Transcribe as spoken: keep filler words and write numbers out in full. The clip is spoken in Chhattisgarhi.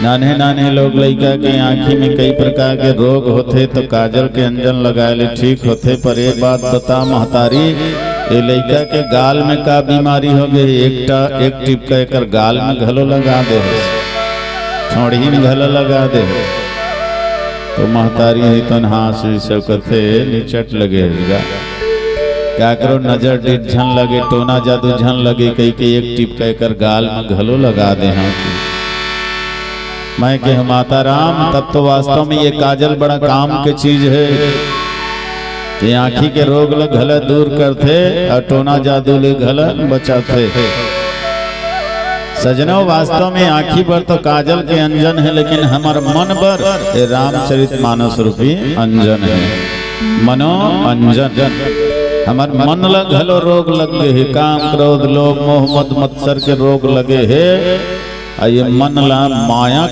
नान्हे नान्हे लोग लइका के आँखी में कई प्रकार के रोग होथे, तो काजल के अंजन लगाए ले ठीक होथे। पर एक बात बता महतारी, ये लइका के गाल में का बीमारी हो गई? एकटा एक टिपका एकर गाल में घलो लगा दे हे, ठोड़ही में घलो लगा दे हे। तो महतारी ही तन हाँस सब कथे, निचट लगे हे गा। का करो, नजर डीठ झन लगे, टोना जादू झन लगे, कही के एक टिपका एकर गाल में घलो लगा दे हाँ। मैं कहे, माता राम, तब तो वास्तव में ये काजल बड़ा काम के चीज हे। ये आँखी के रोग ल घला दूर करथे अउ टोना जादू ले घला बचाथे। सजनो, वास्तव में आँखी बर तो काजल के अंजन हे, लेकिन हमर मन बर ये रामचरित मानस रूपी अंजन हे। मनो अंजन। हमर मन ल घलो रोग लग गे हे, काम, क्रोध, लोभ, मोह, मद, मत्सर के रोग लगे हे। अउ ये मन ला माया